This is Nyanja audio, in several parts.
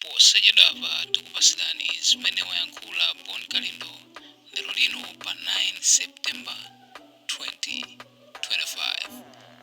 Posachedwapa tikupatsirani zimene wayankhula Bon Kalindo lero lino pa 9 September 2025.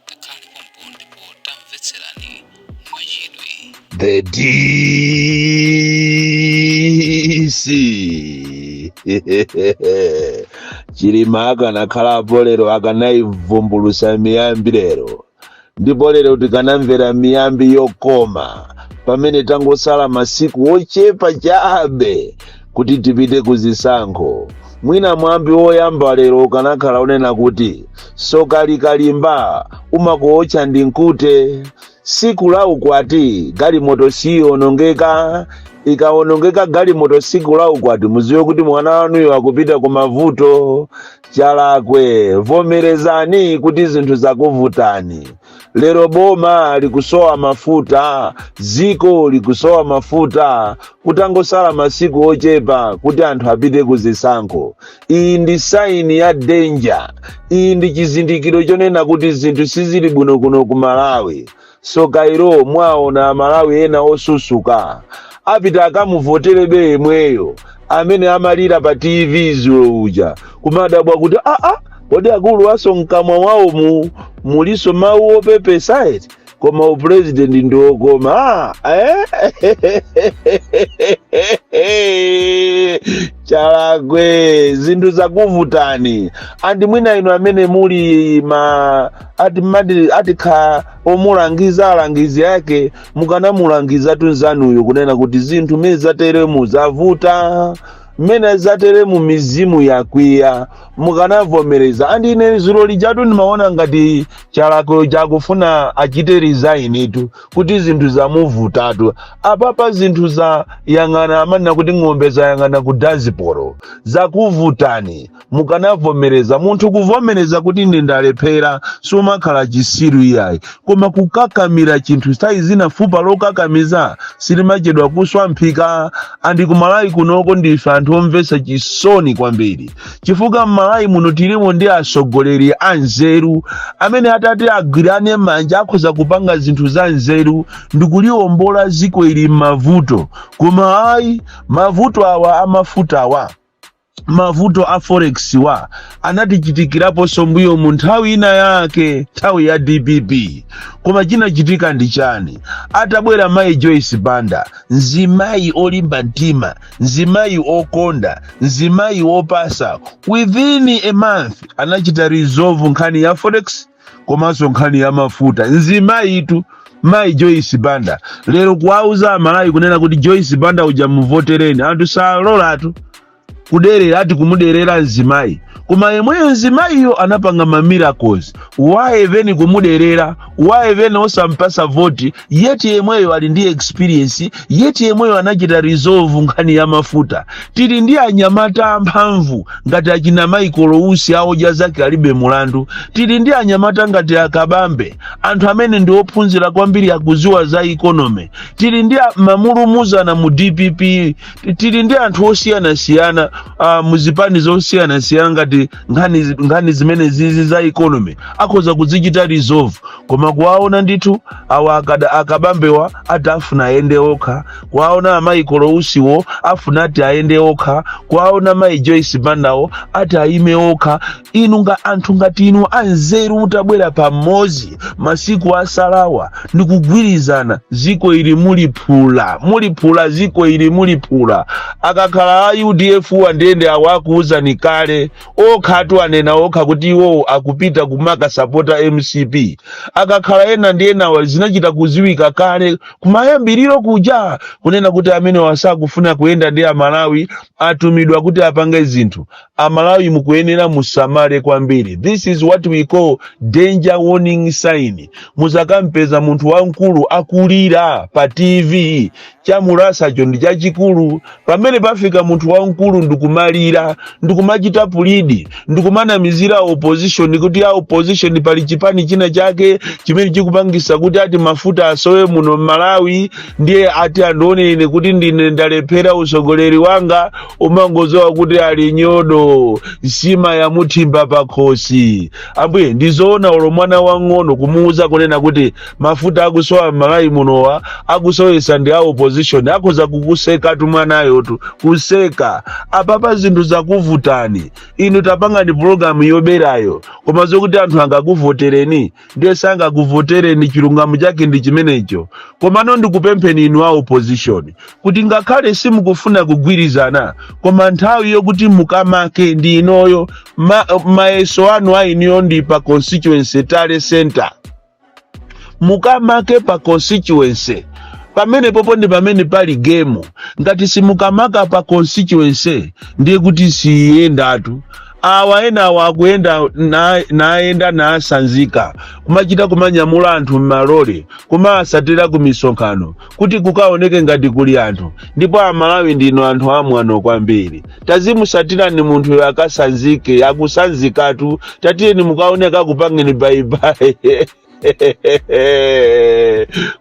Takhalani pompo ndipo tamvetserani mwachidwi. The DC Chilima akanakhalapo lero akanayivumbulusa miyambi lero, ndipo lero tikanamvera miyambi yokoma pamene tangosala masiku ochepa chabe kuti tipite ku zisankho. Mwina mwambi woyamba lero ukanakhala unena kuti soka likalimba umakuotcha ndi mkute. Siku la ukwati galimoto siyonongeka. Ikawonongeka galimoto siku la ukwati, muziwe kuti mwana wanuyo akupita ku mavuto. Chalakwe, vomerezani kuti zinthu zakuvutani. Lero boma likusowa mafuta, ziko likusowa mafuta, kutangosala masiku ochepa kuti anthu apite ku zisankho. Iyi ndi sign ya danger. Iyi ndi chizindikiro chonena kuti zinthu sizili bwino kuno ku Malawi. Soka ilo, mwaona Amalawi ena osusuka apita akamuvoterebe yemweyo amene amalira pa TV zulo uja, kumadabwa kuti aa, kodi akulu aso mkamwa mwawomu muliso mawu opepesa eti? Koma upurezidenti ndi okoma, eh? Chalakwe, zinthu zakuvutani. And mwina inu amene muli ma ati mati atikha omulangiza, alangizi ake, mukanamulangiza tunzanuyo kunena kuti zinthu mmene zateremu zavuta, mmene zateremu mizimu yakwiya, mukanavomereza. And ine zulo lijatu ndimaona ngati Chalakweyo chakufuna achite resign tu, kuti zinthu zamuvutatu. Apapa zinthu za yang'ana, amanena kuti ng'ombe zayang'ana ku dazipolo. Zakuvutani, mukanavomereza. Munthu kuvomereza kuti ine ndalephera sumakhala chisiru iyayi, koma kukakamira chinthu, nthawi zina fupa lokakamiza silimachedwa kuswa mphika. And kumalawi kunoko ndife anthu omvetsa chisoni kwambiri, chifukwa m'Malawi muno tilimo ndi atsogoleri anzeru amene atati agwirane manja akhoza kupanga zinthu za nzeru ndikuliwombola dziko ili m'mavuto. Koma ayi, mavuto awa amafutawa, mavuto a forex wa, anatichitikiraponso mbuyo mu nthawi ina yake, nthawi ya DPP. Koma chinachitika ndi chani? Atabwera mayi Joyce Banda, mzimayi olimba mtima, mzimayi okonda, mzimayi wopasa, within a month anachita resolve nkhani ya forex komanso nkhani ya mafuta. Mzimayitu, mayi Joyce Banda. Lero kuwauza Amalawi kunena kuti Joyce Banda uja muvotereni, anthu salolatu. Kuderera, ati kumuderera mzimayi, koma yemweyo mzimayiyo anapanga ma miracles. Why then kumuderera? Why then osampasa voti? Yet yemweyo ali ndi experience, yet yemweyo anachita resolve nkhani ya mafuta. Tili ndi anyamata amphamvu ngati achina Michael Usi, aodya zake alibe mulandu. Tili ndi anyamata ngati Akabambe, anthu amene ndi ophunzira kwambiri, akuziwa za economy. Tili ndi mamulumuzana mu DPP, tili ndi anthu osiyanasiyana muzipani zosiyanasiyana, ngati nkhani zimene zizi za economy akhoza kuzichita resolve. Koma kuwaona ndithu awa Akabambewa ati afuna ayende okha, kuwaona a Michael Usiwo afuna ati ayende okha, kuwaona mayi Joyce Bandawo ati ayime okha. Inu nga anthu ngati inu anzeru mutabwera pamodzi masiku asalawa ndikugwirizana, ziko ili muliphula, muliphula, ziko ili muliphula. Akakhala a UDF andiyende awo akuwuzani kale okhatu, anena okha kuti iwowo akupita kumakasapota MCP. Akakhala ena ndi enawa, zinachita kuziwika kale kumayambiriro kuja kunena kuti amene wasakufuna kuyenda ndi Amalawi, atumidwa kuti apange zinthu. Amalawi mukuyenera musamale kwambiri. This is what we call danger warning sign. Muzakampeza munthu wamkulu akulira pa TV, chamulasacho ndi chachikulu. Pamene pafika munthu wamkulu ndikumalira, ndikumachita plead, ndikumanamizira opposition kuti a opposition pali chipani china chake chimene chikupangisa kuti ati mafuta asowe muno m'Malawi, ndiye ati andione ine kuti ndine ndalephera usogoleri wanga, umangozowa kuti ali nyodo, nsima yamuthimba pakhosi. Ambuye, ndizoona olo mwana wang'ono kumuuza kunena kuti mafuta akusowa m'Malawi munowa akusowesa ndi a opposition. opposition akhoza kukuseka mwanayotu kuseka. Apapa zinthu zakuvutani inu, tapangani pulogalamu yoberayo, koma zokuti anthu angakuvotereni, ndiye sangakuvotereni. Chilungamo chake ndi chimenecho. Komano ndikupempheni inu a opposition kuti ngakhale simukufuna kugwirizana, koma nthawi yokuti mukamake ndi inoyo. Mayeso anu a inuyo ndi pa constituency tally center. Mukamake pa constituency pamene popo ndi pamene pali game. Ngati simukamaka pa constituency, ndiye kuti siyendatu. Awa ena awa akuyenda nayenda nasanzika, kumachita kumanyamula anthu m'malole, kumasatira ku misonkhano kuti kukaoneke ngati kuli anthu. Ndipo Amalawi ndinu anthu amwano kwambiri. Tazimusatirani munthuyo akasanzike, akusanzikatu. Tatiyeni mukaoneka akupangeni bye bye.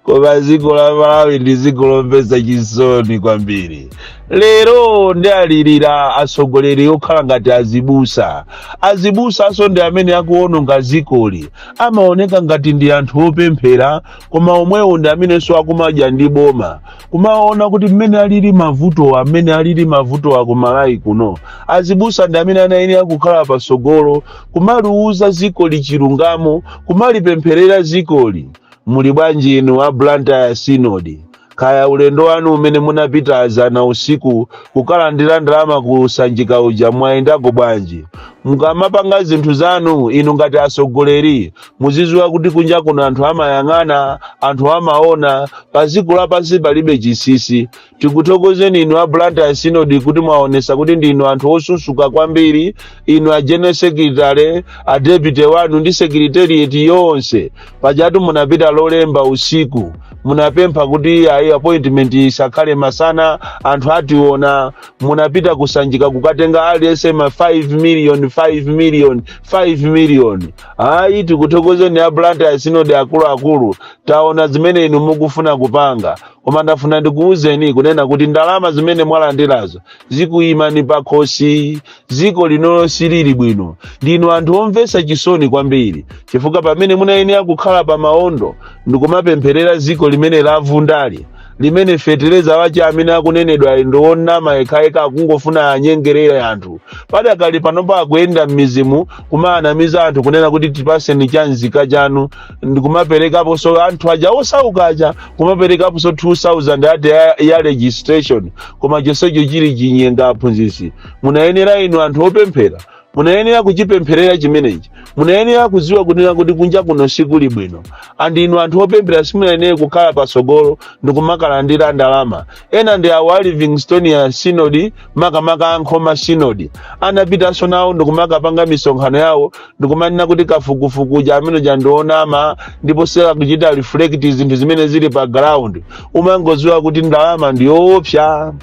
Koma dziko la Malawi ndi dziko lomvetsa chisoni kwambiri. Lero ndi alirira atsogoleri okhala ngati azibusa. Azibusa ndi amene akuwononga dzikoli. Amaoneka ngati ndi anthu opemphera, koma omwewo ndi amenenso akumadya ndi boma. Kumaona kuti mmene alili mavuto, amene alili mavuto aku Malawi kuno, azibusa ndi amene anayenera kukhala patsogolo kumaliuza dzikoli chilungamo, kumalipempherera dzikoli. Muli bwanji inu a Blantyre Synod? Kaya ulendo wanu umene munapita zana usiku kukalandira ndalama kusanjika uja, mwayendako bwanji? Mukamapanga zinthu zanu inu ngati atsogoleri, muzidziwa kuti kunja kuno anthu amayang'ana, anthu amaona. Pa dziko lapansi palibe chinsinsi. Tikuthokozeni inu a Blantyre Synod kuti mwaonesa kuti ndinu anthu osusuka kwambiri. Inu a general secretary, a deputy wanu ndi secretariat yonse, pajatu munapita Lolemba usiku, munapempha kuti ayi, appointment isakhale masana, anthu ationa. Munapita kusanjika kukatenga aliyense ma 5 million, 5 million, 5 million. Ayi, tikuthokozeni a Blantyre Synod. Akuluakulu, taona zimene inu mukufuna kupanga, koma ndafuna ndikuwuzeni kunena kuti ndalama zimene mwalandirazo zikuyimani pakhosi. Dziko linolo silili bwino. Ndinu anthu omvetsa chisoni kwambiri, chifukwa pamene munayenera kukhala pa maondo ndikumapempherera dziko limene lavundali, limene fetereza wache amene akunenedwa ndi onama yekhayekha, akungofuna anyengerere anthu. Padakali panopa akuyenda m'midzimu kumaanamiza anthu kunena kuti tipaseni chanzika chanu, ndikumaperekaponso anthu aja osauka aja, kumaperekaponso 2000 ati ya registration, koma chonsecho chili chinyenga. Aphunzitsi, munayenera inu anthu opemphera, munayenera kuchipempherera chimenechi. Munayenera kudziwa kunena kuti kunja kuno sikuli bwino. And inu anthu opemphera simunayenere kukhala patsogolo ndikumakalandira ndalama. Ena ndi awo a Livingstonia Synod, makamaka a Nkhoma Synod, anapitanso nawo ndikumakapanga misonkhano yawo ndikumanena kuti kafukufuku ja amene ja ndionama ndipo sakakuchita reflect zinthu zimene zili pa ground. Umangodziwa kuti ndalama ndiyoopsa.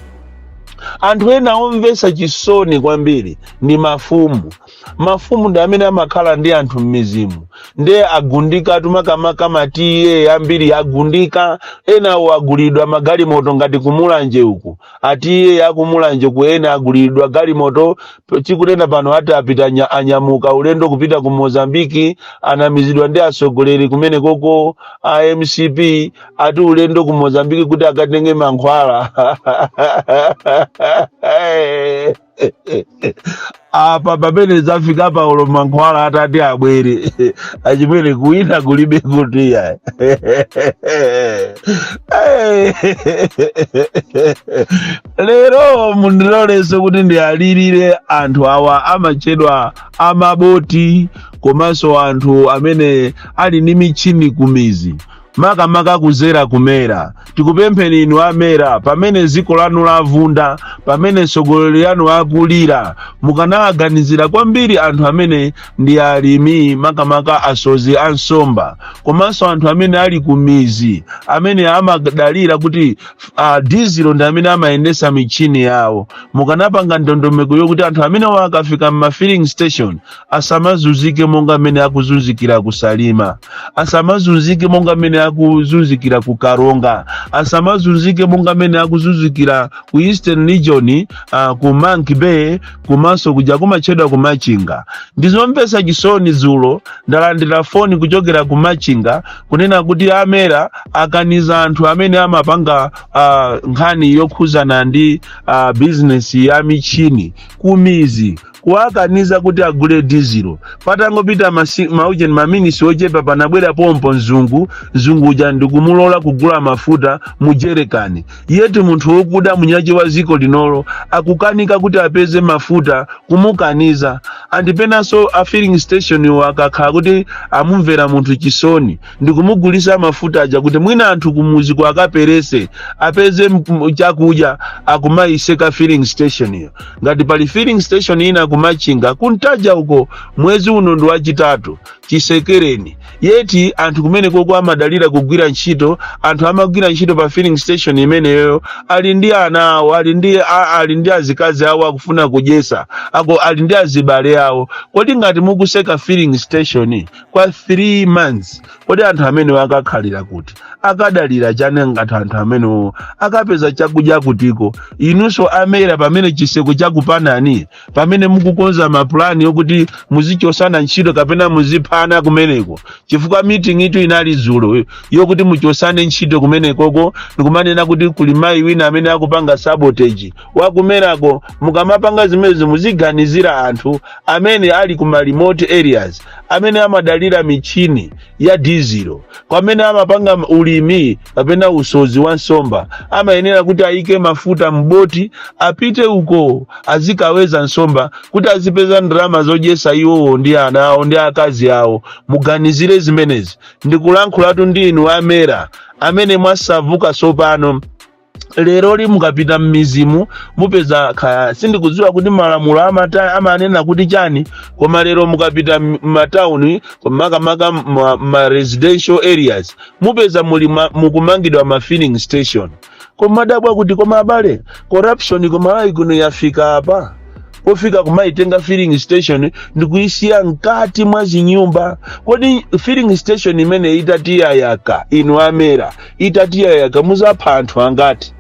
Anthu ena omvetsa chisoni kwambiri ndi mafumu. Mafumu ndi amene amakhala ndi anthu m'midzimu, ndiye agundika makamaka matiye ambiri agundika. Enawo agulidwa magalimoto ngati kumulanje uku, atiye akumulanje ku, ena agulidwa galimoto. Chikunena pano ati apita anyamuka ulendo kupita ku Mozambiki. Anamizidwa ndi atsogoleri kumene koko a MCP, ati ulendo ku Mozambiki kuti akatenge mankhwala. Apa pamene zafika paulo, mankhwala atati abwere achimwene, kuwina kulibe kutiya. Lero mundilolenso kuti ndialirire anthu awa amatchedwa amaboti, komanso anthu amene ali ndi michini kumizi, makamaka kuzera kumera. Tikupempheni inu amera, pamene dziko lanu lavunda, pamene mtsogoleri yanu akulira, mukanaganizira kwambiri anthu amene ndi alimi, makamaka asozi a nsomba, komanso anthu amene ali kumizi, amene amadalira kuti dizilo ndi amene amayendesa michini yawo. Mukanapanga ndondomeko yokuti anthu amene akafika m'ma filling station asamazunzike monga amene akuzunzikira kusalima, asamazunzike monga amene. akuzunzikira ku Karonga, asamazunzike monga mmene akuzunzikira ku Eastern Region, ku Monkey Bay, komanso kuja kumatchedwa ku Machinga. Ndizomvetsa chisoni, dzulo ndalandira foni kuchokera ku Machinga kunena kuti a MERA akaniza anthu amene amapanga nkhani yokhuzana ndi business ya michini kumizi, kuwakaniza kuti agule dizilo. Patangopita maujeni, maminisi ochepa, panabwera pompo mzungu. Mzungu uja ndikumulola kugula mafuta mu jerekani. Yeti munthu wokuda munyache wa ziko linolo akukanika kuti apeze mafuta, kumukaniza. Andipenanso a filling station iwo akakhala kuti amumvera munthu chisoni ndikumugulisa mafuta aja kuti mwina anthu kumuzi kwakaperese apeze chakudya, akumayiseka filling station iyo. Ngati pali filling station ina kumachinga kuntaja uko, mwezi uno ndi wachitatu chisekereni. Yeti anthu kumene koko amadalira kugwira ntchito. Anthu amagwira ntchito pa filling station imeneyo ali ndi ana awo, ali ndi azikazi awo akufuna kudyesa ako, ali ndi azibale awo. Kodi ngati mukuseka filling station kwa 3 months, kodi anthu amene akakhalira kuti, akadalira chani? Ngati anthu amenewo akapeza chakudya kutiko? Inunso a MERA, pamene chiseko chakupanani, pamene mukukonza mapulani okuti muzichosana ntchito kapena muziphana kumeneko, chifukwa meeting itu inali dzulo yokuti muchosane ntchito kumenekoko, ndikumanena kuti kuli mayi wina amene akupanga sabotage wakumerako. Mukamapanga zimenezo, muziganizira anthu amene ali kuma remote areas, amene amadalira michini ya dizilo, kwamene amapanga ulimi kapena usozi wa nsomba, amayenera kuti ayike mafuta mboti apite uko azikaweza nsomba kuti azipeza ndalama zodyesa iwowo ndi ana awo ndi akazi awo. Muganizire zimenezi. Ndikulankhulatu ndi inu a MERA amene mwasavuka sopano. Leroli mukapita m'mizimu mupeza kaya, sindikudziwa kuti malamulo amanena kuti chani, koma lero mukapita m'matawuni, makamaka ma residential areas, mupeza muli mukumangidwa ma filling station. Koma dabwa kuti, koma abale, corruption kumalawi kuno yafika apa pofika kumaitenga filling station ndikuyisiya mkati mwa zinyumba? Kodi filling station imene itatiyayaka, inu a MERA, itatiyayaka, muzapha anthu angati?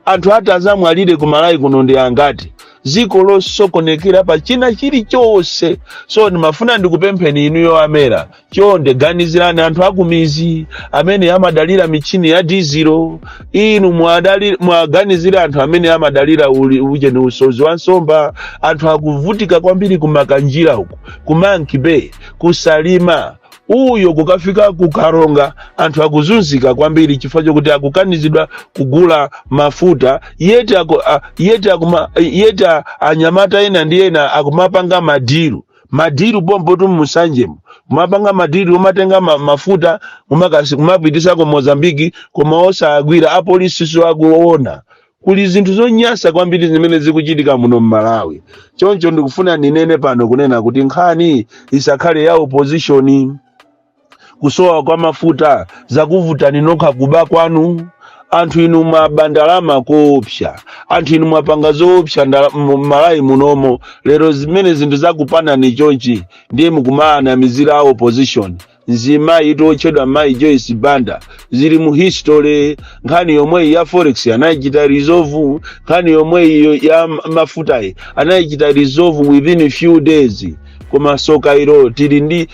Anthu ati azamwalire kumalawi kuno ndi angati? Ziko losokonekera pa china chilichonse. So ndimafuna ndikupempheni inuyo a MERA, chonde ganizirani anthu akumizi amene amadalira michini ya dizilo. Inu mwaganizira anthu amene amadalira ujeni, usozi wa nsomba. Anthu akuvutika kwambiri kumakanjira uku, ku Monkey Bay, kusalima uyo, kukafika kukaronga. Anthu akuzunzika kwambiri chifukwa chokuti akukanizidwa kugula mafuta. Yeti aku, a, yeti akuma, yeti anyamata ena ndi ena akumapanga madiru madiru pompo tu musanjemo, kumapanga madiru umatenga mafuta kumapitisa ku Mozambiki, koma osagwira, apolisi so akuona. Kuli zinthu zonyasa kwambiri zimene zikuchitika muno mmalawi. Choncho ndikufuna ndinene pano kunena kuti nkhani isakhale ya opposition. Kusowa kwa mafuta zakuvutani nokha, kuba kwanu. Anthu inu mwaba ndalama koopsa, anthu inu mwapanga zoopsa m'Malawi munomo. Lero zimene zinthu zakupanani chonchi, ndiye mukumaanamizira a opposition. Mzimayi otchedwa mayi Joyce Banda zili mu history. Nkhani yomweyi ya forex anayichita resolve, nkhani yomweyi ya mafutayi anayichita resolve within a few days. Koma soka ilo tili ndi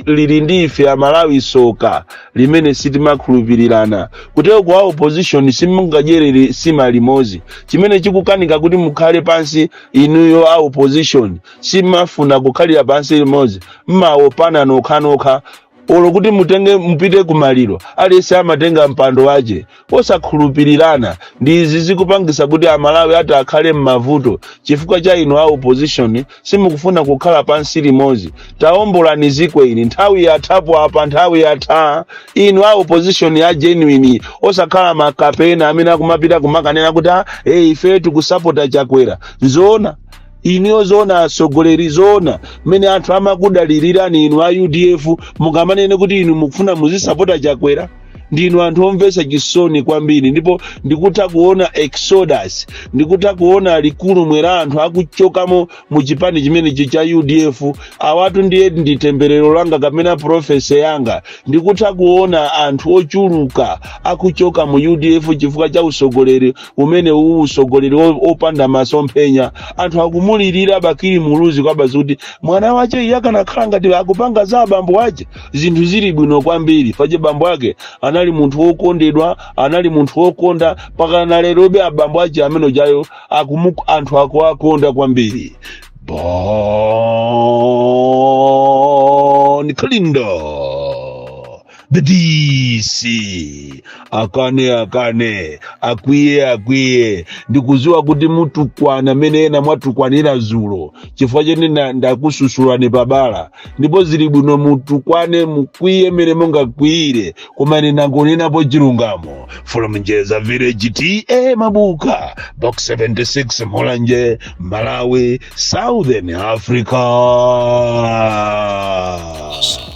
lili ndi ife Amalawi, soka limene sitimakhulupirirana. Kutero kwa opposition simungadyerere sima limodzi. Chimene chikukanika kuti mukhale pansi inuyo a opposition, simafuna kukhalira pansi limodzi, mmaopana nokhanokha. Olo kuti mutenge mupite kumaliro, aliyense amatenga mpando wace, osakhulupirirana. Ndi izi zikupangisa kuti Amalawi ati akhale m'mavuto chifukwa cha inu a opposition, simukufuna kukhala pansi limodzi. Taombolani ziko ili, nthawi yathapo apa, nthawi yatha. Inu a opposition ya genuine, osakhala makapena amene akumapita kumakanena kuti, "Ah, hey, ife tikusapota Chakwera." Nzoona iniyo? Zoona atsogoleri? Zoona mmene anthu amakudalirirani inu a UDF, mukamanene kuti inu mukufuna muzisapota Chakwera? Ndinu anthu omvetsa chisoni kwambiri. Ndipo ndikutha kuona exodus, ndikutha kuona likulumwe la anthu akuchokamo mu chipani chimenechi cha UDF. Awatu ndiye ndi temberero langa kapena prophecy yanga. Ndikutha kuona anthu ochuluka akuchoka mu UDF chifukwa cha usogoleri umene uwu, usogoleri opanda masomphenya. Anthu akumulirira Bakili Muluzi kwabazi kuti mwana wache iye akanakhala ngati akupanga za abambo ache, zinthu zili bwino kwambiri. Pache bambo ake anali munthu wokondedwa, anali munthu wokonda. Pakana lerobe abambo ache amene jayo anthu akuakonda kwambiri. Bon Kalindo, the DC. Akane akane, akwiye akwiye. Ndikuziwa kuti mutukwana mene ena mwatukwanira zulo chifukwa chene ndakususulani pabala, ndipo zili bwino mutukwane, mukwiye mene mungakwiyire, koma ine nangonenapo chilungamo. From Njeza Village, T/A Mabuka, Box 76, Mulanje, Malawi, Southern Africa. Also